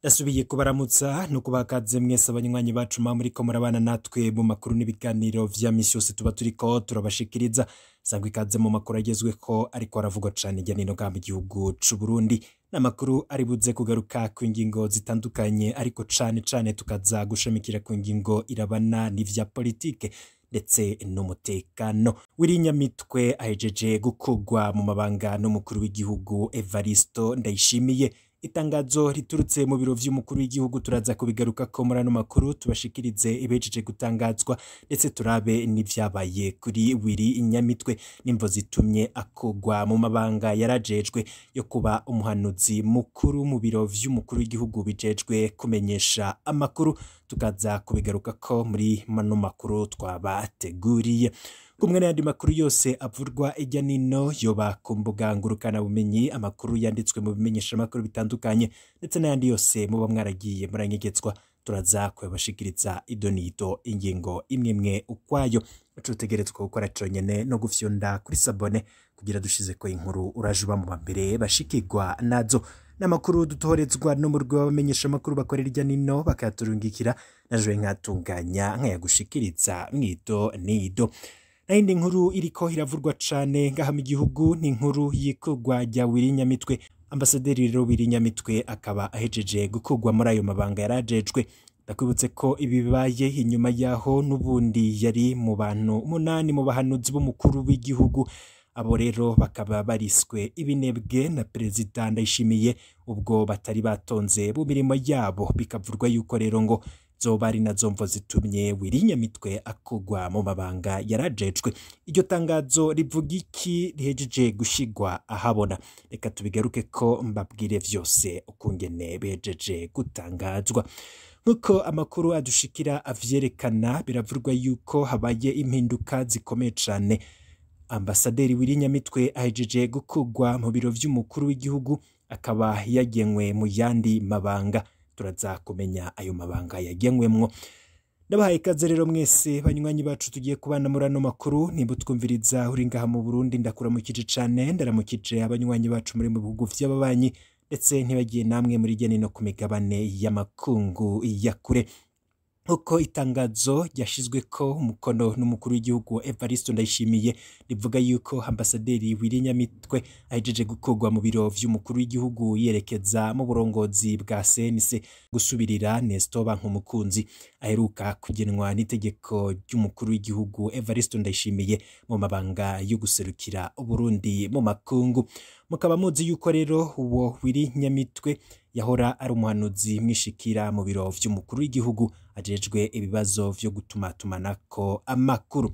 Ndasubiye kubaramutsa no kubakaze mwese abanywanyi bacu muriko murabana natwe mu makuru n'ibiganiro vya misi yose tuba turiko turabashikiriza. Sangwa ikaze mu makuru agezweko ariko aravugwa cane hirya no hino mu gihugu c'u Burundi. N'amakuru ari buze kugaruka ku ngingo zitandukanye, ariko cane cane tukaza gushamikira ku ngingo irabana n'ivya politike ndetse n'umutekano. Willy Nyamitwe ahejeje gukurwa mu mabanga n'umukuru w'igihugu Evaristo Ndayishimiye. Itangazo riturutse mu biro vy'umukuru w'igihugu turaza kubigarukako muri ano makuru, tubashikirize ibihejeje gutangazwa ndetse turabe n'ivyabaye kuri Willy Nyamitwe n'imvo zitumye akurwa mu mabanga yarajejwe yo kuba umuhanuzi mukuru mu biro vy'umukuru w'igihugu bijejwe kumenyesha amakuru. Tukaza kubigarukako muri mano makuru twabateguriye, kumwe n'ayandi makuru yose avurwa irya nino yoba ku mbuga ngurukana bumenyi, amakuru yanditswe mu bimenyeshamakuru bitandukanye ndetse n'ayandi yose muba mwaragiye muranyegetswa, turaza kuyabashikiriza idonito ingingo imwe imwe ukwayo. Ico utegerezwa gukora conyene no gufyonda kuri sabone kugira dushize ko inkuru uraje uba mu bambere bashikirwa nazo. N'amakuru dutoherezwa n'umurwi w'abamenyeshamakuru bakorera irya nino bakayaturungikira, naje nkatunganya nkayagushikiriza mwito nido. Nayindi nkuru iriko iravurwa cane ngaha mu gihugu ni inkuru y'ikurwa rya Willy Nyamitwe. Ambasaderi rero Willy Nyamitwe akaba ahejeje gukurwa muri ayo mabanga yarajejwe. Ndakwibutse ko ibi bibaye inyuma yaho n'ubundi yari mu bantu 8 mu bahanuzi b'umukuru w'igihugu. Abo rero bakaba bariswe ibinebwe na Perezida Ndayishimiye ubwo batari batonze mu mirimo yabo, bikavurwa yuko rero ngo zoba ari nazo mvo zitumye Willy Nyamitwe akurwa mu mabanga yarajejwe. Iryo tangazo rivuga iki rihejeje gushigwa ahabona? Reka tubigaruke ko mbabwire vyose ukungene bejeje gutangazwa. Nkuko amakuru adushikira avyerekana, biravurwa yuko habaye impinduka zikomeye cane. Ambasaderi Willy Nyamitwe ahejeje gukurwa mu biro vy'umukuru w'igihugu, akaba yagenwe mu yandi mabanga. Turaza kumenya ayo mabanga yagenwemwo. Ndabahaye ikaze rero mwese banywanyi bacu tugiye kubana muri ano makuru. Nimba utwumviriza uri ngaha mu Burundi, ndakuramukije cane, ndaramukije abanywanyi bacu muri mu bihugu vy'ababanyi, ndetse ntibagiye namwe muri hirya no hino ku migabane y'amakungu ya kure. Nkuko itangazo ryashizweko umukono n'umukuru w'igihugu Evaristo Ndayishimiye rivuga yuko ambasaderi Willy Nyamitwe ahejeje gukurwa mu biro vy'umukuru w'igihugu yerekeza mu burongozi bwa CNC gusubirira Nestor Bankumukunzi aheruka kugenwa n'itegeko ry'umukuru w'igihugu Evaristo Ndayishimiye mu mabanga yo guserukira Uburundi mu makungu. Mukaba muzi yuko rero uwo Willy Nyamitwe yahora ari umuhanuzi mwishikira mu biro vy'umukuru w'igihugu ajejwe ibibazo vyo gutumatumanako amakuru.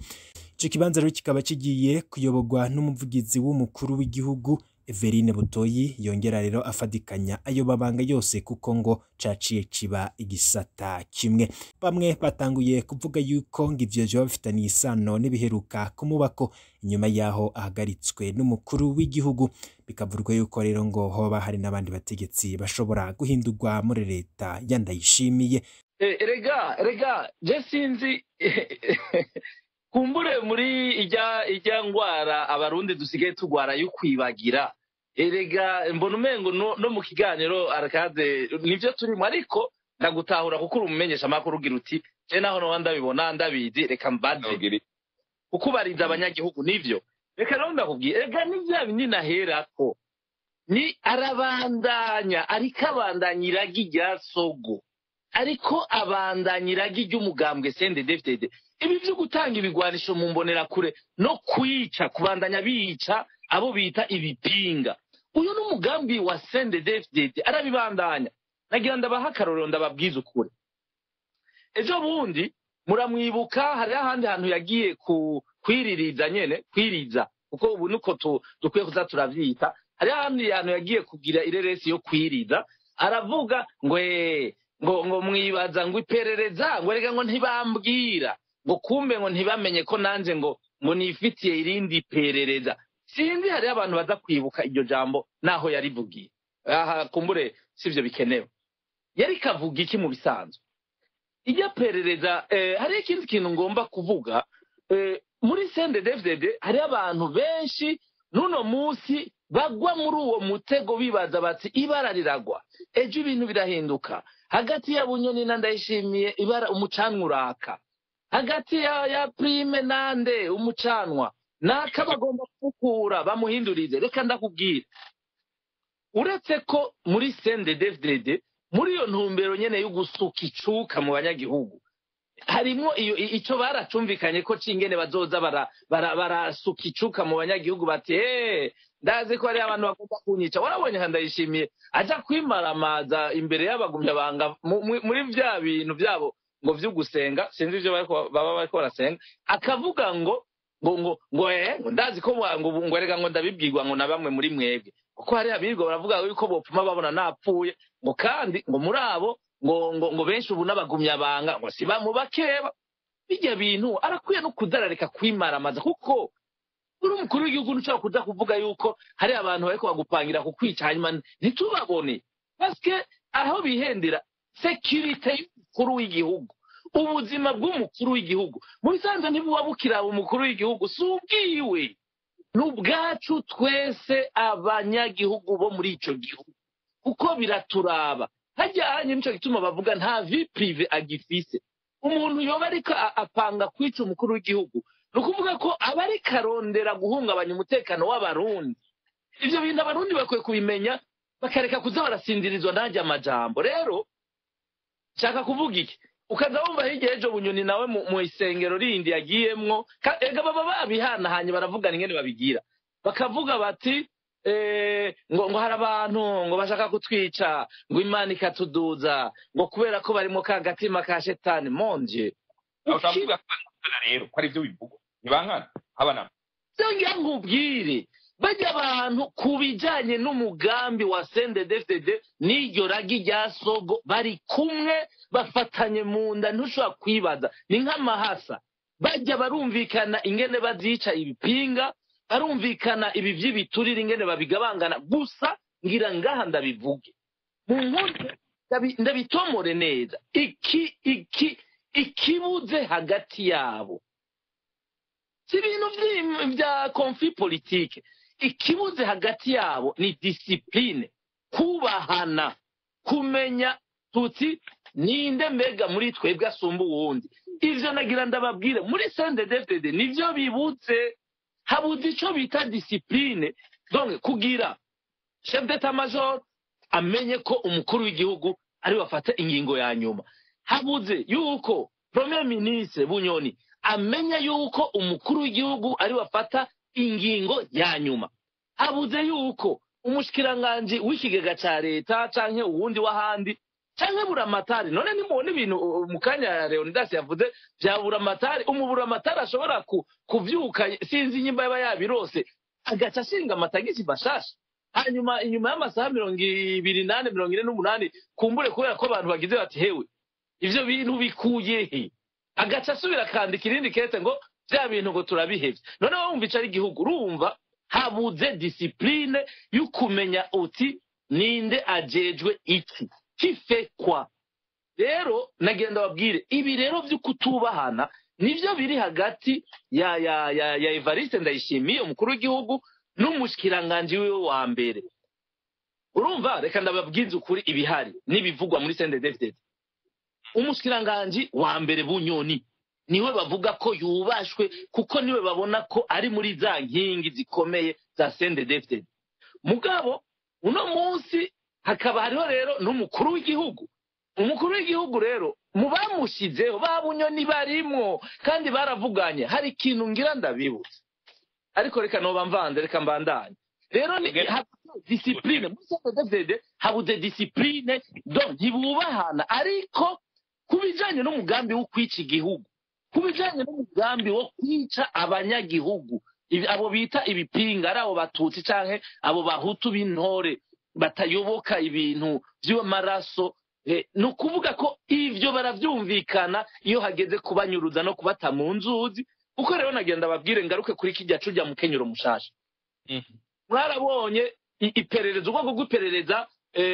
Ico kibanza rero kikaba kigiye kuyoborwa n'umuvugizi w'umukuru w'igihugu Everine Butoyi, yongera rero afadikanya ayo mabanga yose kuko ngo caciye kiba igisata kimwe. Bamwe batanguye kuvuga yuko ngo ivyo vyoba bifitaniye isano n'ibiheruka kumubako inyuma yaho ahagaritswe n'umukuru w'igihugu, bikavurwa yuko rero ngo hoba hari n'abandi bategetsi bashobora guhindurwa muri leta ya Ndayishimiye. Rega je sinzi kumbure muri ijya ngwara abarundi dusigaye tugwara yo kwibagira. Erega mbona umengo no mu kiganiro arakaze nivyo turimo, ariko ndagutahura kuko uri umumenyesha makuru ugira uti je naho no ndabibona ndabizi, reka mbaze kukubariza abanyagihugu nivyo. Reka naho ndakubwiye, erega ni vya bindi naherako ni arabandanya, ariko abandanya iragi rya sogo, ariko abandanya iragi ry'umugambwe CNDD-FDD. Ibi vyo gutanga ibigwanisho mu mbonerakure no kwica, kubandanya bica abo bita ibipinga, uyu ni umugambi wa CNDD-FDD, arabibandanya. Nagira ndabaha akarorero, ndababwiza ukuri. Ejo bundi muramwibuka hari ahandi hantu yagiye kwiririza nyene, kwiriza, kuko ubu nuko dukwiye kuza turavyita. Hari ahandi hantu yagiye kugira ireresi yo kwiriza, aravuga ngo ngo mwibaza ngo iperereza, ngo rega ngo ntibambwira, ngo kumbe ngo ntibamenye ko nanje ngo nifitiye irindi perereza. Sinzi hari abantu baza kwibuka iryo jambo naho yarivugiye. Aha kumbure sivyo bikenewe. Yari kavuga iki mu bisanzwe? Iryo perereza, hari ikindi kintu ngomba kuvuga. Muri CNDD-FDD hari abantu benshi nuno munsi bagwa muri uwo mutego bibaza bati ibara riragwa, ejo ibintu birahinduka. Hagati ya Bunyoni na Ndayishimiye ibara umucanwa uraka, hagati ya Prime nande umucanwa naka bagomba kukura bamuhindurize. Reka ndakubwira, uretse ko muri CNDD-FDD muri iyo ntumbero nyene yo gusuka icuka mu banyagihugu, harimwo iyo ico baracumvikanye ko cingene bazoza barasuka icuka mu banyagihugu bati ndazi ko hari abantu bagomba kunyica. Warabonye nka Ndayishimiye aja kwimaramaza imbere y'abagumya banga muri vya bintu vyabo ngo vy'ugusenga, sinzi ivyo baba bariko barasenga, akavuga ngo ngo ngo ngo ngo ndazi ko ngo erega ngo ndabibwirwa ngo na bamwe muri mwebwe, kuko hari abirwa baravuga yuko bopfuma babona napfuye, ngo kandi ngo muri abo ngo ngo ngo benshi ubu n'abagumya banga ngo si mu bakeba. Bijya bintu arakwiye no kudarareka kwimaramaza, kuko uri umukuru w'igihugu ntushobora kuza kuvuga yuko hari abantu bariko bagupangira kukwica hanyuma ntitubabone, paske aho bihendera security y'umukuru w'igihugu, ubuzima bw'umukuru w'igihugu mu bisanzwe ntibuba bukiraba umukuru w'igihugu, si ubwiwe, ni ubwacu twese abanyagihugu bo muri ico gihugu, kuko biraturaba. Hajyanye nico gituma bavuga nta vie privée agifise. Umuntu yoba ariko apanga kwica umukuru w'igihugu, ni ukuvuga ko aba ariko arondera guhungabanya umutekano w'abarundi. Ivyo bintu abarundi bakwiye kubimenya, bakareka kuza barasindirizwa n'ajya amajambo. Rero nshaka kuvuga iki, ukaza wumva hirya ejo Bunyoni nawe mu isengero rindi yagiyemwo, ega baba babihanahanye baravugana ingene babigira, bakavuga bati ngo ngo hari abantu ngo bashaka kutwica, ngo Imana ikatuduza, ngo kubera ko barimo ka gatima ka shetani. Mon Dieu, utavuga ko rero ko ari byo bivugwa nibankana habana ngira nkubwire, bajya abantu ku bijanye n'umugambi wa CNDD-FDD n'iryo ragi rya Sogo bari kumwe, bafatanye mu nda, ntushobora kwibaza, ni nk'amahasa. Bajya barumvikana ingene bazica ibipinga, barumvikana ibi vy'ibiturire ingene babigabangana. Gusa ngira ngaha ndabivuge mu nkuru, ndabitomore neza, iki iki ikibuze hagati yabo si ibintu vya conflit politique, ikibuze hagati yabo ni discipline, kubahana, kumenya tuti ninde mbega muri twebwe asumba uwundi. Ivyo nagira ndababwire muri CNDD-FDD nivyo bibutse, habuze ico bita discipline. Donc kugira chef d'état major amenye ko umukuru w'igihugu ari wafata ingingo ya nyuma, habuze yuko premier ministre Bunyoni amenya yuko umukuru w'igihugu ari wafata ingingo ya nyuma, habuze yuko umushikiranganje w'ikigega ca leta canke uwundi w'ahandi canke Buramatari. None nimubona ibintu mu kanya Leonidas yavuze vya Buramatari, umuburamatari ashobora kuvyuka sinzi nyimba yaba yabirose agaca ashinga amatagisi bashasha, hanyuma inyuma y'amasaha 24 48 kumbure kubera ko abantu bagize bati hewe ivyo bintu bikuye he, agaca asubira akandika irindi kete ngo vya bintu ngo turabihevye. None wumva ico ari igihugu, urumva habuze discipline y'ukumenya uti ninde ajejwe iki, kife kwa. Rero nagenda babwire ibi rero vy'ukutubahana nivyo biri hagati ya ya ya ya Evariste Ndayishimiye umukuru w'igihugu n'umushikiranganje wiwe wa mbere. Urumva reka ndababwize ukuri ibihari n'ibivugwa muri CNDD-FDD. Umushikiranganje wa mbere Bunyoni niwe bavuga ko yubashwe, kuko niwe babona ko ari muri za nkingi zikomeye za CNDD-FDD. Mugabo uno munsi hakaba hariho rero n'umukuru w'igihugu. Umukuru w'igihugu rero mu bamushizeho ba Bunyoni barimwo kandi baravuganye. Hari ikintu ngira ndabibutse, ariko reka noba mvanze, reka mbandanye. Rero ni discipline muri CNDD-FDD, habuze discipline, donc ntibubahana. Ariko ku bijanye n'umugambi wo kwica igihugu, ku bijanye n'umugambi wo kwica abanyagihugu, abo bita ibipinga, ari abo batutsi canke abo bahutu b'intore batayoboka ibintu vy'amaraso, ni ukuvuga ko ivyo baravyumvikana iyo hageze kubanyuruza no kubata mu nzuzi. Kuko rero nagenda babwire ngaruke kuri kijya cujya mu kenyuro mushasha. Mwarabonye iperereza, ubwoko bw'iperereza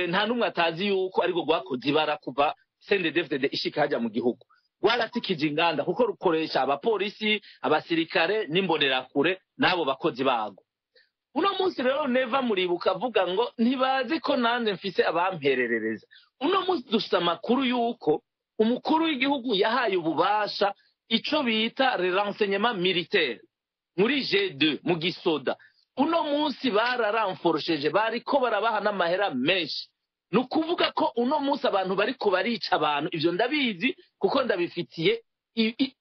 nta numwe atazi yuko ariko rwakoze ibara kuva CNDD-FDD ishika hajya mu gihugu. Rwaratikije inganda kuko rukoresha abapolisi, abasirikare n'imbonerakure n'abo bakozi bago. Uno munsi rero Neva muribuka avuga ngo ntibazi ko nanjye mfise abampererereza. Uno munsi dufite amakuru y'uko umukuru w'igihugu yahaye ububasha ico bita renseignement militaire muri G2 mu gisoda. Uno munsi bararamforosheje, bariko barabaha n'amahera menshi. Ni ukuvuga ko uno munsi abantu bariko barica abantu, ivyo ndabizi kuko ndabifitiye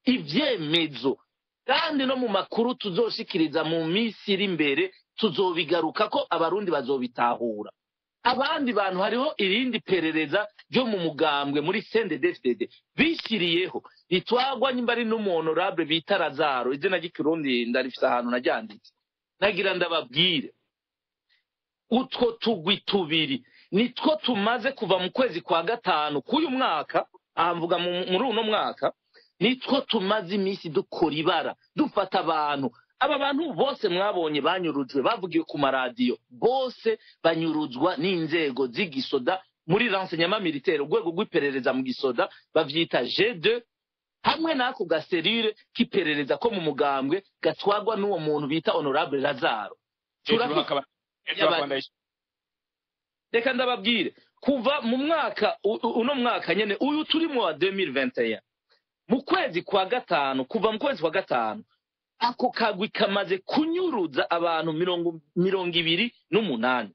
ivyemezo, kandi no mu makuru tuzoshikiriza mu minsi iri imbere tuzobigaruka ko abarundi bazobitahura. Abandi bantu hariho irindi perereza ryo mu mugambwe muri CNDD-FDD bishiriyeho ritwagwa nyimba ari n'umu-honorable bita Lazaro, izina ry'ikirundi ndarifise ahantu naryanditse. Nagira ndababwire utwo tugwi tubiri nitwo tumaze kuva mu kwezi kwa gatanu k'uyu mwaka, aha mvuga muri uno mwaka, nitwo tumaze iminsi dukora ibara, dufata abantu. Aba bantu bose mwabonye banyurujwe, bavugiwe ku maradiyo, bose banyuruzwa n'inzego z'igisoda muri renseignement militaire, urwego rw'iperereza mu gisoda bavyita G2, hamwe n'ako gaserire k'iperereza ko mu mugambwe gatwagwa n'uwo muntu bita honorable Lazaro. Reka ndababwire, kuva mu mwaka uno mwaka nyene uyu turimo wa 2021, mu kwezi kwa gatanu, kuva mu kwezi kwa gatanu ako kagwi kamaze kunyuruza abantu 28.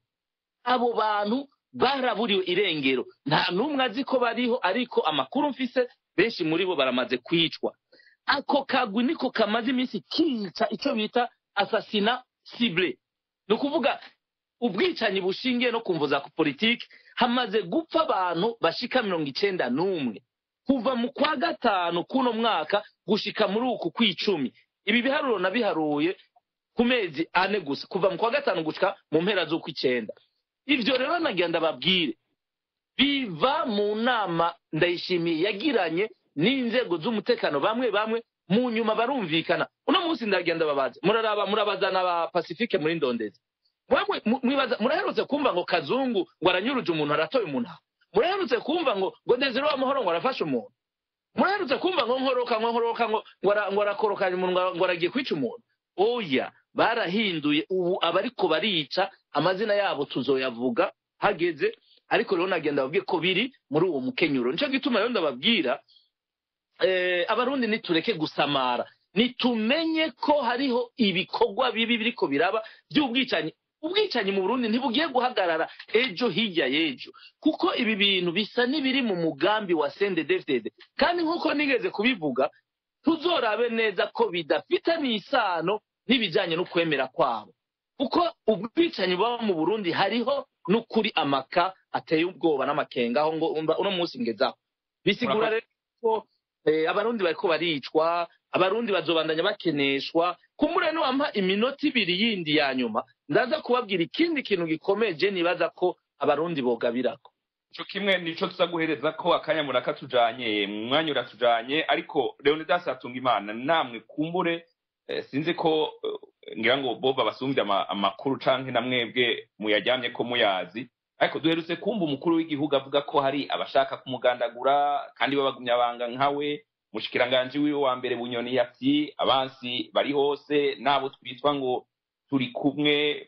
Abo bantu baraburiwe irengero, nta n'umwe azi ko bariho, ariko amakuru mfise benshi muri bo baramaze kwicwa. Ako kagwi niko kamaze iminsi kica ico bita assassinat ciblé, ni ukuvuga ubwicanyi bushingiye no kumvo za politiki. Hamaze gupfa abantu bashika 91 kuva mu kwa gatanu kuno mwaka gushika muri uku kw'icumi. Ibi biharuro nabiharuye ku mezi 4 gusa, kuva mu kwa gatanu gushika mu mpera z'ukw'icenda. Ivyo rero nagira ndababwire biva mu nama Ndayishimiye yagiranye n'inzego z'umutekano bamwe bamwe, mu nyuma barumvikana. Uno munsi ndagenda babaza, muraraba murabazana ba Pacifique muri Ndondezi. Mwibaza muraherutse kumva ngo Kazungu ngo aranyuruje umuntu, aratoye umuntu? Muraherutse kumva ngo Desire Amahoro ngo arafashe umuntu? Muraherutse kumva ngo nkoroka ngo nkoroka ngo ngo arakorokanya umuntu, ngo aragiye kwica umuntu? Oya, barahinduye ubu abariko barica amazina yabo tuzoyavuga hageze, ariko rero nagenda babwiye ko biri muri uwo mukenyuro. Nico gituma rero ndababwira abarundi nitureke gusamara, nitumenye ko hariho ibikorwa bibi biriko biraba by'ubwicanyi. Ubwicanyi mu Burundi ntibugiye guhagarara ejo hirya y'ejo, kuko ibi bintu bisa n'ibiri mu mugambi wa CNDD-FDD. Kandi nk'uko nigeze kubivuga, tuzorabe neza ko bidafitanye isano n'ibijanye no kwemera kwabo, kuko ubwicanyi buba mu Burundi hariho n'ukuri amaka ateye ubwoba n'amakenga aho ngo uno munsi ngezaho. Bisigura rero ko abarundi bariko baricwa, abarundi bazobandanya bakeneshwa. Kumbure no ampa iminota 2 yindi ya nyuma, ndaza kubabwira ikindi kintu gikomeye nibaza ko abarundi bogabirako. Ico kimwe nico tuza guhereza ko akanya murakatujanye, mwanya uratujanye, ariko Leonidas Hatungimana namwe kumbure sinzi ko ngira ngo boba basumbye amakuru canke namwebwe muyajyamye ko muyazi, ariko duherutse kumva umukuru w'igihugu avuga ko hari abashaka kumugandagura kandi babagumya banga nkawe. Mushikiranganje wiwe wa mbere Bunyoni yati abansi bari hose nabo twitwa ngo turi kumwe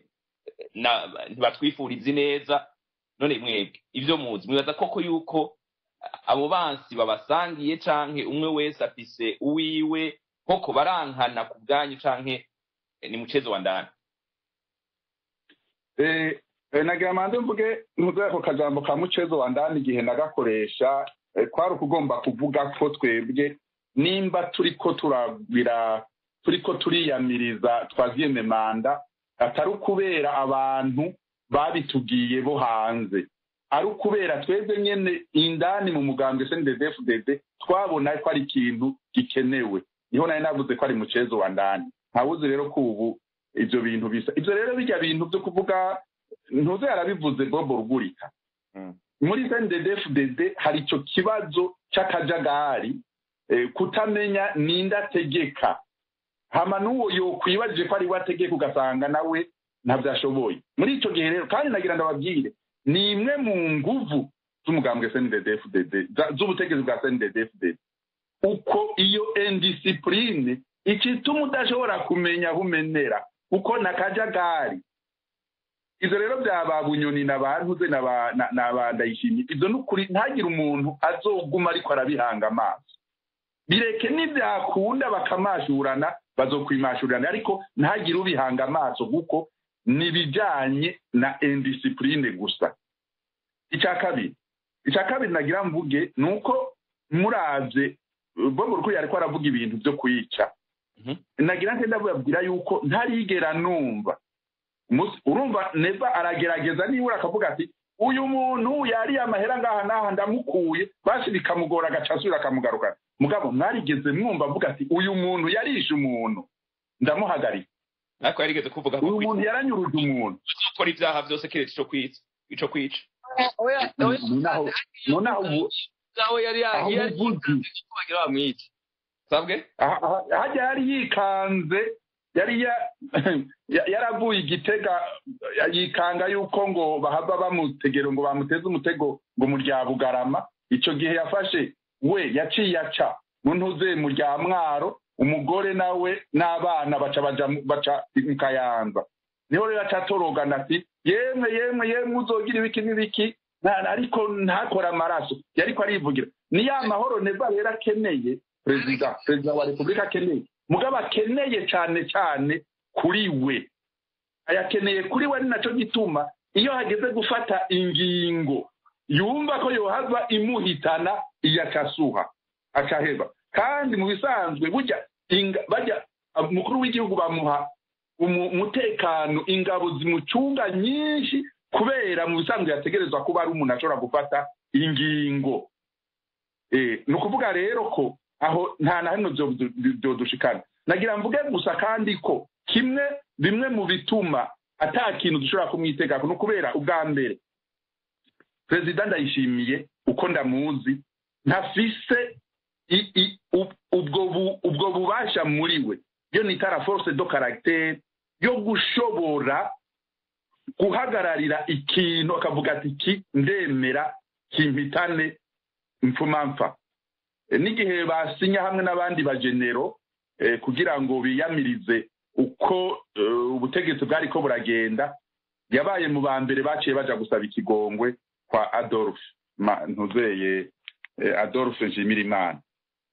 na ntibatwifuriza neza. None mwebwe ivyo muzi mwibaza koko yuko abo bansi babasangiye canke umwe wese afise uwiwe, koko barankana ku bwanyu canke ni muchezo wa ndani? Nagira manze mvuge ntuze ako kajambo ka muchezo wa ndani igihe nagakoresha kwari ukugomba kuvuga ko twebwe nimba turiko turabira turiko turiyamiriza twaziye manda, atari ukubera abantu babitugiye bo hanze, ari ukubera twebwe nyene indani mu mugambwe CNDD-FDD twabona ko ari ikintu gikenewe. Niho nari navuze ko ari muchezo wa ndani. Ntawuzi rero ko ubu ivyo bintu bisa. Ivyo rero bijya bintu byo kuvuga ntuze yarabivuze Bobo Rugurika. Muri CNDD-FDD hari ico kibazo c'akajagari, kutamenya ninda tegeka. Hama nuwo yokwibajije ko ari wategeka ugasanga nawe ntavyashoboye. Muri ico gihe rero kandi nagira ndababwire ni imwe mu nguvu z'umugambwe CNDD-FDD, z'ubutegetsi bwa CNDD-FDD. Uko iyo indiscipline ikituma udashobora kumenya aho umenera, uko nakajagari. Ivyo rero byaba Bunyoni na bantuze na ba Ndayishimiye, ivyo nukuri ntagire umuntu azoguma ariko arabihanga amaso. Bireke nibyakunda bakamashurana, bazokwimashurana, ariko ntagire ubihanga amaso kuko nibijanye na indiscipline gusa. Icya kabiri nagira mvuge nuko muravye Bobo Rukuri ariko aravuga ibintu byo kwica. Nagira nte ndababwira yuko ntarigera numva urumva Neva aragerageza nibura akavuga ati uyu muntu yari amahera ngaha naha ndamukuye, basi bikamugora agacasura akamugaruka. Mugabo mwarigeze mwumva avuga ati uyu muntu yarishe umuntu ndamuhagarika? Ariko yarigeze kuvuga ko uyu muntu yaranyuruje umuntu uzokora ibyaha byose keretse ico kwica ico kwica. Oya nonaho aho yari yagira bamwica sabwe hajya yari yikanze, yari yaravuye igitega yikanga yuko ngo bahava bamutegera ngo bamuteze umutego ngo murya Bugarama. Ico gihe yafashe we yaciye aca muntuze murya Mwaro, umugore nawe n'abana baca baca mu Kayanza. Niho rero acatorogana ati yemwe yemwe yemwe uzogira ibiki n'ibiki, ariko ntakora amaraso. Yariko arivugira ni ya mahoro Neva rero akeneye, perezida wa Republika akeneye, mugabo akeneye cyane cyane kuri we, ayakeneye kuri we. Ni naco gituma iyo hageze gufata ingingo yumva ko yohava imuhitana iyakasuha akaheba. Kandi mu bisanzwe burya bajya umukuru w'igihugu bamuha umutekano, ingabo zimucunga nyinshi, kubera mu bisanzwe yategerezwa kuba ari umuntu ashobora gufata ingingo. Ni ukuvuga rero ko aho nta na hano byodushikana. Nagira mvuge gusa kandi ko kimwe bimwe mu bituma ata kintu dushobora kumwitega no kubera ubwa mbere Perezida Ndayishimiye uko ndamuzi ntafise ubwo bubasha muri we, yo nita la force de caractère yo gushobora guhagararira ikintu akavuga ati iki ndemera kimpitane mfumamfa. N'igihe basinya hamwe n'abandi bagenero kugira ngo biyamirize uko ubutegetsi bwari ko buragenda, yabaye mu ba mbere baciye baja gusaba ikigongwe kwa Adolphe Ntuzeye, Adolphe Nshimirimana.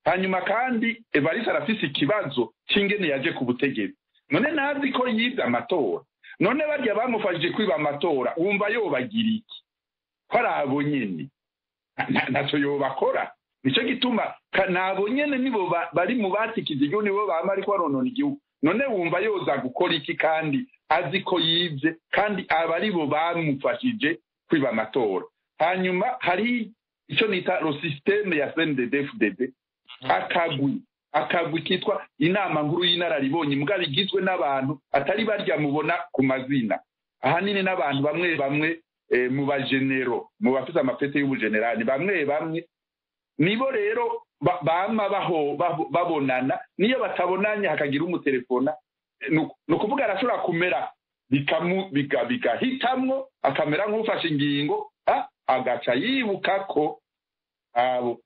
Hanyuma kandi Evariste arafise ikibazo c'ingene yaje ku butegetsi. None ntazi ko yibye amatora, none barya bamufashije kwiba amatora wumva yobagira iki? Ko ari abo nyene ntaco yobakora. Nico gituma nabo nyene nibo bari mu batikize igihugu, nibo bama ariko baronona igihugu. None wumva yoza gukora iki kandi azi ko yibye, kandi aba aribo bamufashije kwiba amatora? Hanyuma hari ico nita ro systeme ya CNDD-FDD, akagwi kitwa inama nkuru y'inararibonye, mugabo igizwe n'abantu atari barya mubona ku mazina, ahanini n'abantu bamwe bamwe mu bagenero, mu bafite amapete y'ubugenerali bamwe bamwe, nibo rero bama baho babonana, niyo batabonanye hakagira umutelefona. Ni ukuvuga arashobora kumera bigahitamwo akamera nk'ufashe ingingo, agaca yibuka ko abo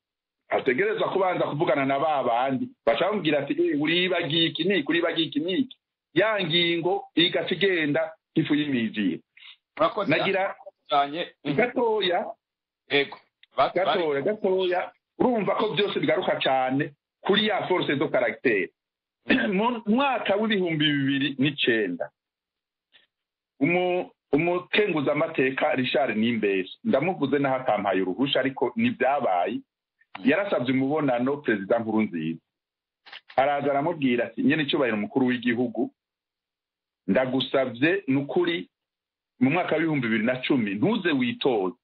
ategerezwa kubanza kuvugana na ba bandi bacamubwira ati uribagiye iki niki, uribagiye iki niki, ya ngingo igaca igenda ifu y'imiziye. Nagira gatoya gatoya, urumva ko byose bigaruka cyane kuri ya force de caractère. Mu mwaka w'2009 umukenguza amateka Richard Nimbese, ndamuvuze naho atampaye uruhusha ariko nibyabaye, yarasabye umubonano Perezida Nkurunziza. Araza aramubwira ati nyene icyubahiro umukuru w'igihugu, ndagusabye nukuri mu mwaka w'2010 ntuze witoze.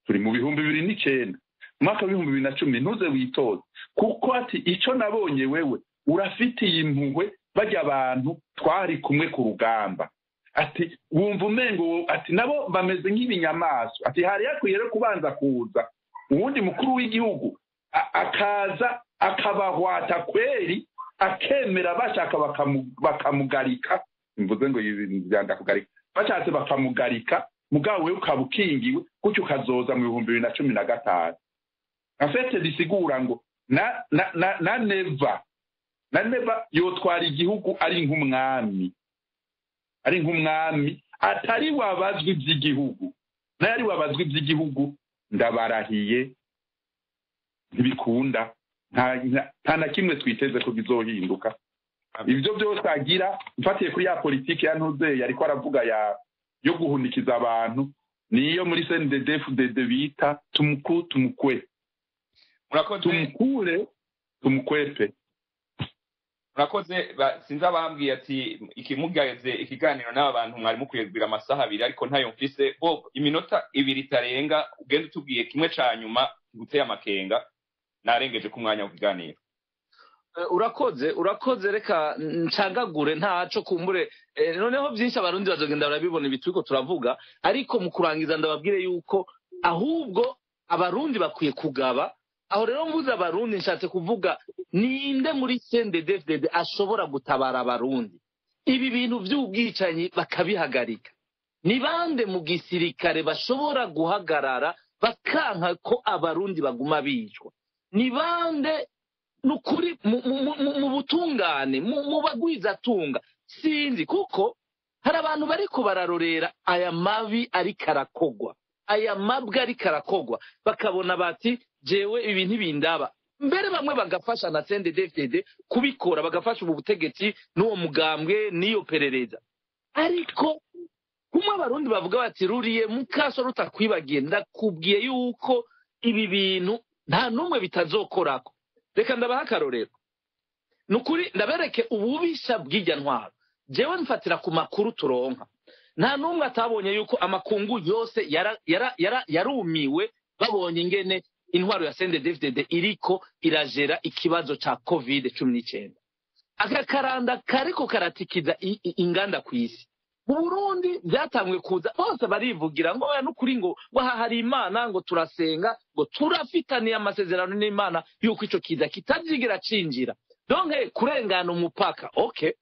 Turi mu 2009, mu mwaka w'2010 ntuze witoze, kuko ati ico nabonye wewe urafitiye impuhwe bajya abantu twari kumwe ku rugamba. Ati wumva umengo ati nabo bameze nk'ibinyamaswa, ati hari yakwiye rero kubanza kuza uwundi mukuru w'igihugu akaza akabahwata kweri, akemera bashaka bakamugarika, mvuze ngo byanda kugarika, bashatse bakamugarika, mugabo wewe ukaba ukingiwe gutyo ukazoza mu 2015. En fait bisigura ngo na na na na Neva na Neva yotwara igihugu ari nk'umwami, Atari wabazwa iby'igihugu, nayo ari wabazwa iby'igihugu, ndabarahiye ntibikunda, nta na kimwe twiteze ko bizohinduka. Ibyo byose agira, mfatiye kuri ya politiki ya ntuze ariko aravuga ya yo guhunikiza abantu, niyo muri CNDD-FDD bita tumuku tumukwe. Murakoze. Tumukure tumukwepe. Murakoze. Sinzi abambwiye ati ikimugeze ikiganiro n'aba bantu mwari mukwiye kugira amasaha abiri, ariko ntayo mfise. Bob, iminota ibiri itarenga, ugende utubwiye kimwe ca nyuma guteye amakenga, narengeje ku mwanya w'ikiganiro. Urakoze, urakoze. Reka ncagagure ntaco kumbure. Noneho byinshi abarundi bazogenda barabibona ibi turiko turavuga, ariko mu kurangiza ndababwire yuko ahubwo abarundi bakwiye kugaba. Aho rero mvuze abarundi, nshatse kuvuga ninde muri CNDD-FDD ashobora gutabara abarundi ibi bintu by'ubwicanyi bakabihagarika? Ni bande mu gisirikare bashobora guhagarara bakanka ko abarundi baguma bicwa? Ni bande nukuri mu butungane, mu bagwizatunga? Sinzi, kuko hari abantu bariko bararorera aya mabi ariko arakogwa, aya mabwa ariko arakogwa, bakabona bati jewe ibi ntibindaba. Mbere bamwe bagafasha na CNDD-FDD kubikora, bagafasha ubu butegetsi n'uwo mugambwe n'iyo perereza. Ariko kumwe abarundi bavuga bati ruriye mukaso rutakwibagiye, ndakubwiye yuko ibi bintu nta n'umwe bitazokorako. Reka ndabaha akarorero, nukuri ndabereke ububisha bw'ijya ntwaro. Jewe mfatira ku makuru turonka, nta n'umwe atabonye yuko amakungu yose yarumiwe babonye ingene intwaro ya CNDD-FDD iriko irajera ikibazo ca COVID-19. Aka karanda kariko karatikiza inganda ku isi. Mu Burundi byatangwe kuza bose barivugira ngo oya nukuri, ngo aha hari Imana, ngo turasenga, ngo turafitaniye amasezerano n'Imana yuko ico kiza kitazigira cinjira, donc kurengana umupaka. Okay,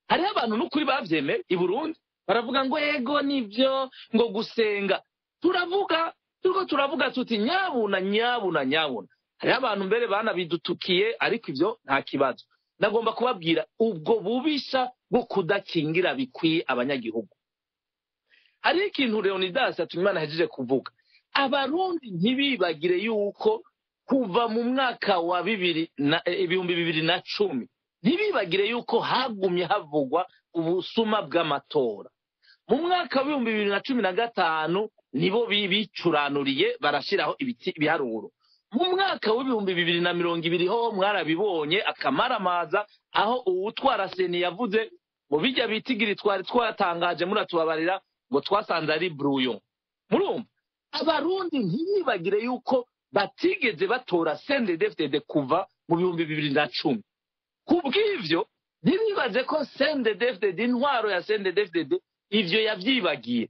hariho abantu nukuri bavyemeye i Burundi, baravuga ngo ego nivyo, ngo gusenga. Turavuga, turiko turavuga tuti nyabuna nyabuna nyabuna. Hariho abantu mbere banabidutukiye, ariko ivyo nta kibazo. Nagomba kubabwira ubwo bubisha bwo kudakingira bikwiye abanyagihugu. Hariho ikintu Leonidas Hatungimana ahejeje kuvuga, abarundi ntibibagire yuko kuva mu mwaka wa 2010, ntibibagire yuko hagumye havugwa ubusuma bw'amatora. Mu mwaka wa 2015 nibo bicuranuriye barashiraho ibiharuro. Mu mwaka wa 2020 ho mwarabibonye akamaramaza, aho uwutwara CENI yavuze ngo bijya bitigiri twari twatangaje muratubabarira, ngo twasanze ari brouillon. Murumva, abarundi ntibibagire yuko batigeze batora CNDD-FDD kuva mu 2010. Kubw'ivyo ntibibaze ko CNDD-FDD, intwaro ya CNDD-FDD, ivyo yavyibagiye.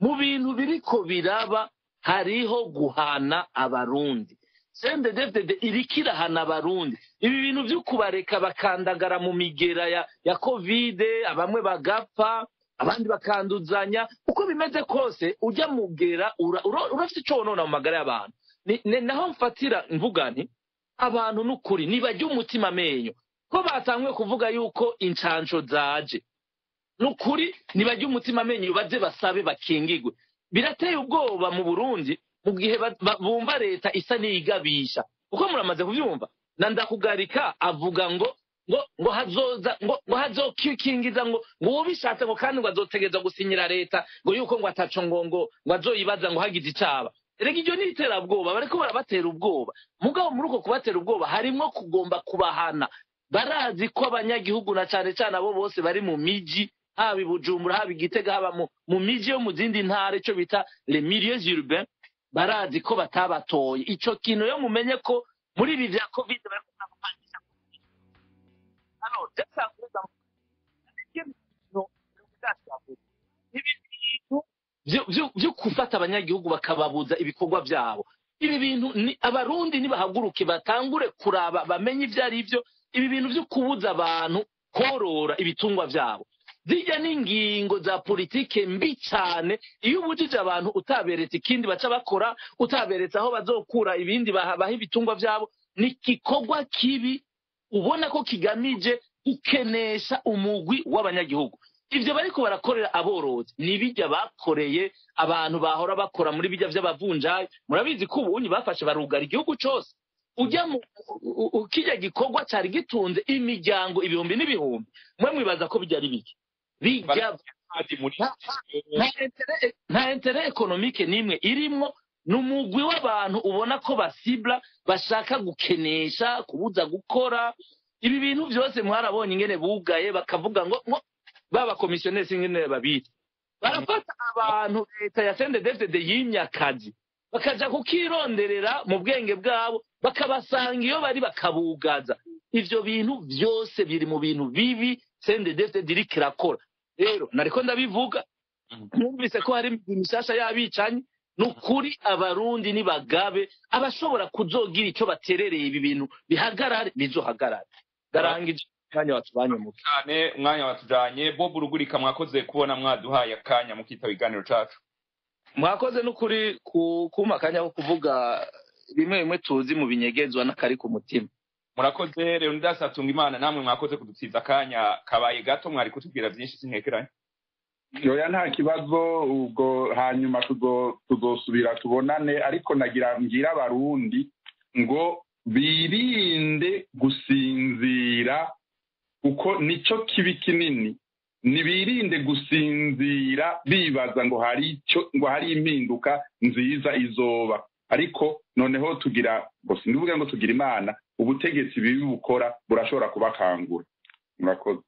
Mu bintu biriko biraba hariho guhana abarundi. CNDD-FDD iriko irahana abarundi. Ibi bintu vyo kubareka bakandagara mu migera ya Covid, abamwe bagapfa, abandi bakanduzanya, uko bimeze kose ujya mugera urafite ico wonona mu magara y'abantu. Naho mfatira mvuga nti abantu nukuri nibajya umutima amenyo ko batangwe kuvuga yuko incanco zaje, nukuri nibajya umutima amenyo baze basabe bakingigwe. Birateye ubwoba mu Burundi mu gihe bumva leta isa n'iyigabisha, kuko muramaze kuvyumva na Ndakugarika avuga ngo ngo hazoza ngo hazokikingiza ngo ubishatse, ngo kandi ngo azotegeza gusinyira leta ngo yuko ngo ataco ngo azoyibaza ngo hagize icaba. Erega iryo ni iterabwoba, bariko barabatera ubwoba. Mugabo muri uko kubatera ubwoba harimwo kugomba kubahana. Barazi ko abanyagihugu na cane cane abo bose bari mu miji, haba i Bujumbura, haba i Gitega, haba mu miji yo mu zindi ntara, ico bita les milieux urbains, barazi ko batabatoye. Ico kintu yo mumenye ko muri ibi vya Covid bariko barapangisha. Alors, byo gufata abanyagihugu bakababuza ibikorwa byabo. Ibi bintu ni abarundi nibahaguruke batangure kuraba bamenye ivyo ari byo. Ibi bintu byo kubuza abantu korora ibitungwa byabo, zijya n'ingingo za politike mbi cyane. Iyo ubujije abantu utaberetse ikindi baca bakora, utaberetse aho bazokura ibindi baha ibitungwa byabo, ni igikorwa kibi ubona ko kigamije gukenesha umugwi w'abanyagihugu. Ivyo bariko barakorera aborozi ni bijya bakoreye abantu bahora bakora muri bijya vy'abavunjayi. Murabizi ko ubunyi bafashe barugara igihugu cose, ujya mu kijya gikorwa cari gitunze imiryango ibihumbi n'ibihumbi. Mwe mwibaza ko bijya ari biki bijya? Nta intérêt économique nimwe irimwo. Ni umugwi w'abantu ubona ko basibla, bashaka gukenesha, kubuza gukora ibi bintu byose. Mwarabonye ingene bugaye, bakavuga ngo baba commissionnaire, ingene babita, barafata abantu leta ya CNDD-FDD yimye akazi, bakaja kukironderera mu bwenge bwabo, bakabasanga iyo bari, bakabugaza. Ivyo bintu byose biri mu bintu bibi CNDD-FDD iriko irakora. Rero nariko ndabivuga, mwumvise ko hari imishasha y'abicanyi. Ni ukuri, Abarundi nibagabe, abashobora kuzogira icyo baterereye ibi bintu bihagarare, bizohagarare. Ndarangije, umwanya watubanye muke. Cyane, umwanya watujanye. Bob Rugurika, mwakoze kubona mwaduhaye akanya mukitaba iganiro cacu. Mwakoze n'ukuri kumpa akanya ko kuvuga bimwe bimwe tuzi mu binyegezwa n'akari ku mutima. Murakoze. Leonidas Hatungimana, namwe mwakoze kudutsiza akanya kabaye gato, mwari kutubwira byinshi sinkekeranye. Yoya, nta kibazo. Ubwo hanyuma tuzosubira tubonane, ariko nagira mbwira Abarundi ngo birinde gusinzira, kuko nico kibi kinini. Nibirinde gusinzira bibaza ngo hari icyo, ngo hari impinduka nziza izoba. Ariko noneho tugira ngo, sindivuge ngo tugira Imana, ubutegetsi bibi bukora burashobora kubakangura. Murakoze.